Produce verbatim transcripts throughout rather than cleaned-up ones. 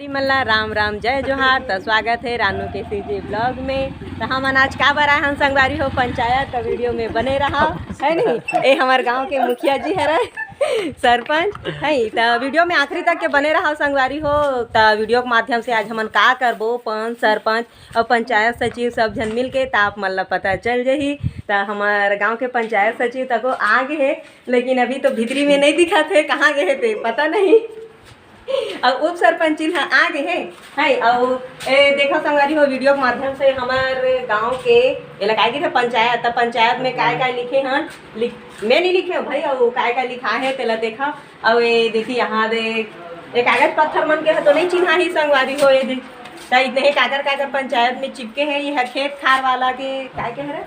मन ला राम राम, जय जोहार। त स्वागत हे रानू के सीजी ब्लॉग में। त हमन आज काबर आए हन संगवारी हो पंचायत, त वीडियो में बने रहा, है नहीं? ए हमर गांव के मुखिया जी हरे, सरपंच है। त वीडियो में आखिरी तक के बने रहा संगवारी हो। त वीडियो के माध्यम से आज हमन का करबो, पंच, सरपंच और पंचायत सचिव सब झन मिल के, त आप मन ला पता चल जही। त हमर गांव के पंचायत सचिव तको आ गे हे, लेकिन अभी तो भीतरी में नहीं दिखत हे, कहाँ गे हे ते पता नहीं। अउ उप सरपंचिन ह आ गे हे। है, अउ ए, देखो संगवारी हो, वीडियो के माध्यम से हमर गांव के, एला काय कहिथे, पंचायत, त पंचायत में काय काय लिखे हन, लिख, मैं नहीं लिखे हूँ भाई, अउ काय काय लिखा है तेला देखा। अउ ए देखी, यहाँ दे, ए कागज पत्थर मन के ह तो नहीं चिन्हा ही संगवारी हो, ये देख, त इतने हे काकर काकर पंचायत में चिपके हैं। ये ह खेत खार वाला के काय के हरे,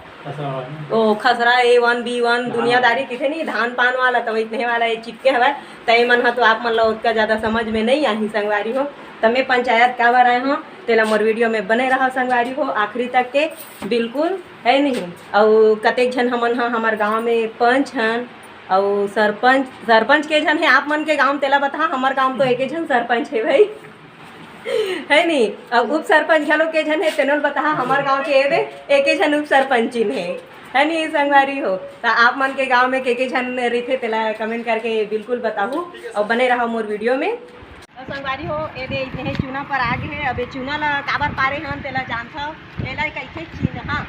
ओ खसरा ए वन बी वन दुनियादारी किथे नहीं, धान पान वाला, त वही वाला ये चिपके हवय। त ये मन ह तो आप मन ला ओतका ज्यादा समझ में नहीं आही संगवारी हो। त मैं पंचायत काबर आए हो, तेला मोर वीडियो में बने रहा संगवारी हो आखिरी तक के, बिल्कुल, है नहीं। अउ कतेक झन हमन ह हमर गांव में पंच हन, अउ सरपंच, सरपंच के झन हे आप मन के गांव, तेला बता, हमर गांव तो एके झन सरपंच हे भाई। है नी? अब उप सरपंच घलो के झन हे, तेनो ल बताहा, हमर गांव के एदे एके झन उप सरपंचिन हे, है नी संगवारी हो? त आप मन के गांव में के के झन रहिथे, तेला कमेंट करके बिल्कुल बताहू, अउ बने रहा मोर वीडियो में। त संगवारी हो, एदे इतने हे चूना पर आ गे हे। अब ये चूना ला काबर पारे हन, तेला जानथव? एला कहिथे चिन्हा,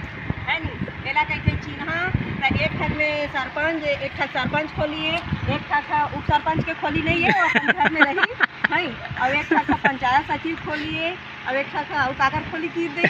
है नी? एला कहिथे चिन्हा। त एक ठक में सरपंच, एक ठक सरपंच खोली हे, एक ठक उप सरपंच के खोली नहीं है, वो अपन घर में रही। है, अउ एक ठा पंचायत सचिव खोली हे, अउ एक ठा अउ काकर खोली कीर दे?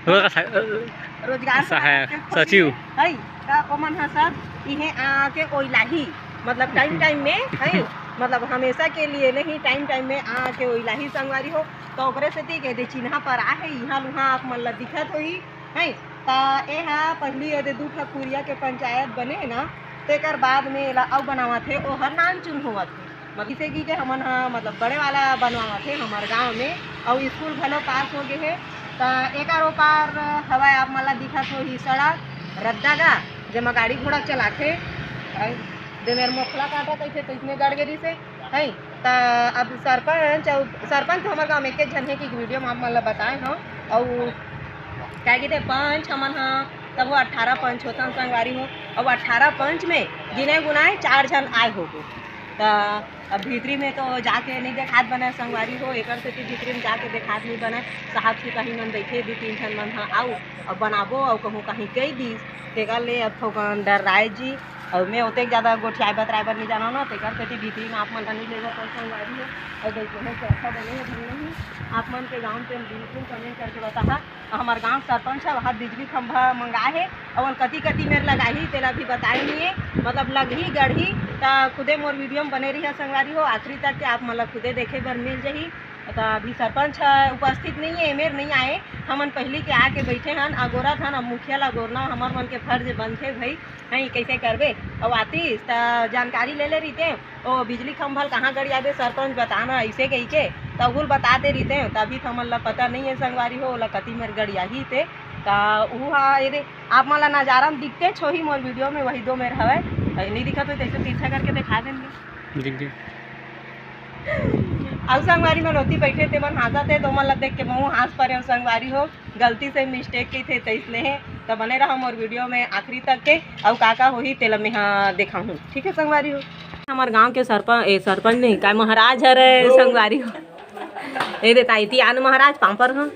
रोजगार स-, रोजगार सहायक सहायक के खोली सचिव। हे, है, त ओमन ह सब इहे आके ओइलाही, मतलब टाइम टाइम में, है, मतलब हमेशा के लिए नहीं, टाइम टाइम में आके ओइलाही संगवारी हो। त ओकरे सेती के दे चिन्हा पर आहे, इहाँ लुहा आप मन ला दिखत होही, है। त एहा पहिली एदे दू ठा कुरिया के पंचायत बने ना, तेकर बाद में एला अउ बनावत हे, ओहर नानचुन होवत हे। मतलब, जइसे कि के हमन ह, मतलब, बड़े वाला बनवावत हे हमर गांव में, अउ स्कूल घलो पास हो गे हे। त एकर ओ पार हवय, आप मन ला दिखत होही सड़क, रद्दा गा, जेमा गाड़ी घोड़ा चलाथे। अउ दे मेर मोखला काटा कहिथे, त इसने गड़ गे रिसे, है। त अब सरपंच, अउ सरपंच तो हमर गांव में एके झन हे कि वीडियो में आप मन ला बताए हव, अउ का कहिथे, पंच हमन ह, तब वो अट्ठारह पंच होथन संगवारी हो। अब अट्ठारह पंच में गिने गुनाए चार झन आए होबो। त अब भीतरी में तो जाके नहीं देखात बनय संगवारी हो, एकर सेती भीतरी में जाके देखात नहीं बनय। साहब सिपाही मन बइठे, दू तीन झन मन ह, आऊ अब बनाबो, अउ कहूँ कहीं कही दिस, तेकर ले अब थोकन डर्राए जी। अउ मैं ओतेक ज्यादा गोठियाए बतराए बर नहीं जानव ना, तेकर सेती भीतरी में आप मन ला नहीं ले जात हंव संगवारी हो। अउ देखो, मैं चरखा बने हे धन नहीं, आप मन के गाँव में बिल्कुल कमेंट करके बताहा। हमर गांव सरपंच ह वहाँ बिजली खंभा मंगाए हे, अउ कति कति मेर लगाही तेला भी बताए नहीं हे, मतलब लगही गढ़ही। त खुदे मोर वीडियो में बने रहिहा संगवारी हो, आखिरी तक के आप मन ला खुदे देखे बर मिल जही। त अभी सरपंच ह उपस्थित नहीं हे, एमेर नहीं आए, हमन पहिली के आके बैठे हन, अगोरत हन। अब मुखिया ला अगोरना हमर मन के फर्ज बनथे भाई, नहीं कैसे करबे? अउ आतिस त जानकारी ले ले रहिते, ओ बिजली खंभा ल कहाँ गड़ियाबे सरपंच बताना, ऐसे कही के त उल बता दे रहिते। त अभी त हमन ला पता नहीं है संगवारी हो, ओला कति मेर गड़ियाही ते। त उहू हा एदे आप मन ला नजारा में दिखते छोही मोर वीडियो में, वही दो मेर हवय। अउ नहीं दिखत हो तैसे तिरछा करके दिखा देंगे। दिख गए। अउ संगवारी मन ओती बैठे ते मन हाँसत हे, तो मन ला देख के महू हाँस परे हो संगवारी हो। गलती से मिस्टेक की थे, तइसने हे। त बने रहा मोर वीडियो में आखिरी तक के, अउ का का होही तेला मेहा देखाहूँ, ठीक है संगवारी हो। हमर गांव के सरपंच, ए, सरपंच नहीं, काय महाराज हरे संगवारी हो। ए दे ताई, ती आन महाराज पांपर ह।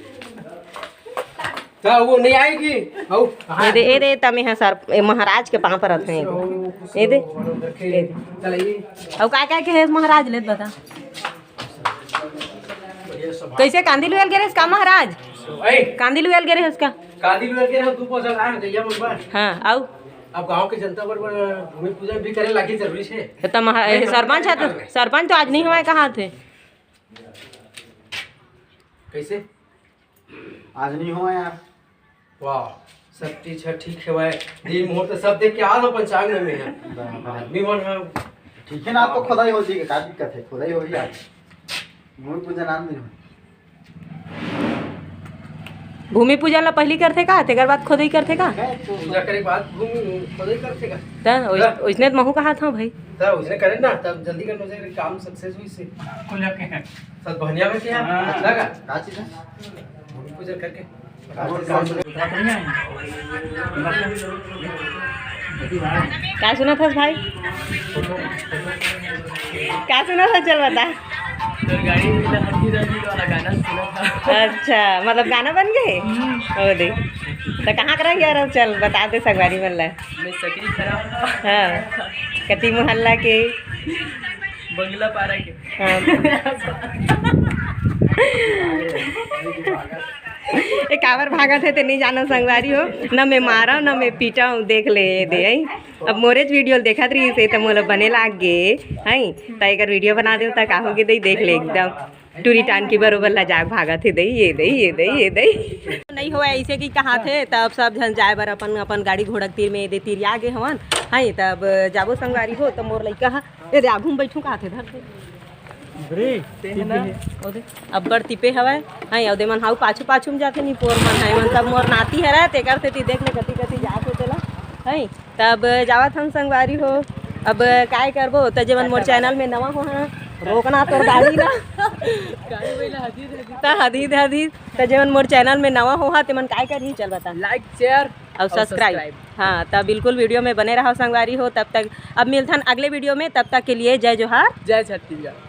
त वो नहीं आएगी। ए दे, ए दे, तमे ह सर, ए, महाराज के पांपर हथे। ए दे, ए दे। अउ काय काय के हे महाराज, ले बता। कैसे कांदी लुएल गे रहेस का महाराज? कांदी लुएल गे रहेस का? कांदी लुएल गे रहेस, दू पैसा लाए, गैया मन बर। हाँ, अउ? अब गांव के जनता बर, बर भूमि पूजन भी करे लागी, जरूरी छे। त महा-, ए, सरपंच ह तो, सरपंच तो आज नहीं हुआ है, कहाँ थे? कैसे? आज नहीं हुआ यार। वाह, सब चीज है, ठीक है भाई। दिन मुहूर्त सब देख के आ रहा पंचांग में है। आदमी मन है। ठीक है ना, आपको खुदाई हो जाएगी, क्या दिक्कत है? खुदाई होगी आज। भूमि पूजन आन दिन। भूमि पूजन ला पहिली करथे का, तेकर बाद खोदई करथे का? पूजा करे के बाद भूमि खोदई करथे का? त ओइस-, हाँ। ओइसने त महू कहात हंव भाई। त ओइसने करे ना, तब जल्दी कर, मुझे काम success होइस हे। खुल जाके हैं। सब बहनिया में क्या? हाँ। लगा? का चीज है? भूमि पूजन करके। का सुनत हस भाई? का सुनत हस, चल बता। तोर गाड़ी में तो हल्दी रंगी वाला गाना सुनत हंव। अच्छा, मतलब गाना बन गे? हम्म। ओ दे। त कहाँ के रह गया रहो? चल बता दे संगवारी मन ला। मैं सकरी खड़ा हूँ। हाँ। कति मोहल्ला के? बंगला पारा के। हाँ। ए, काबर भागत हे ते नहीं जानो संगवारी हो, न मैं मारव, न मैं पीटव, देख ले ये दे, हैं? अब मोरेच video ल देखत रहिस हे, त मोला बने लाग गे, हैं? त एकर video बना देव, त का होगे दई, देख ले एकदम टूरी टान के बरोबर ला जाग भागत हे दई, ये दई, ये दई, ये दई। नहीं होवय ऐसे कि कहाथे, तब सब झन जाए बर अपन, अपन गाड़ी घोड़ा के तीर में ये दे तिरिया गे हवन, हैं? तब जाबो संगवारी हो, त मोर लइका ह, ये दे आघू में बैठू कहाथे, धर दे। अरे, तेन ह ना, ओदे, अब्बड़ तिपे हवय, हैं, ओदे मन हाउ पाछू पाछू में जाथे, निपोर मन, हैं, मन सब मोर नाती हरय, तेकर सेती देख ले कति कति जात हे तेला, हैं, तब जावत हन संगवारी हो, अब काय करबो, त जेमन मोर channel में नवा हो हा, रोकना तोर गाड़ी ला, गाड़ी वाला हदीद, हदीद। त हदीद, हदीद, त जेमन मोर channel में नवा हो हा, तेमन काय करही, चल बता। Like, share अउ और subscribe। Subscribe। हाँ, त बिल्कुल video में बने रहो संगवारी हो, तब तक अब मिलथन अगले video में, तब तक के लिए जय जोहार। जय छत्तीसगढ़।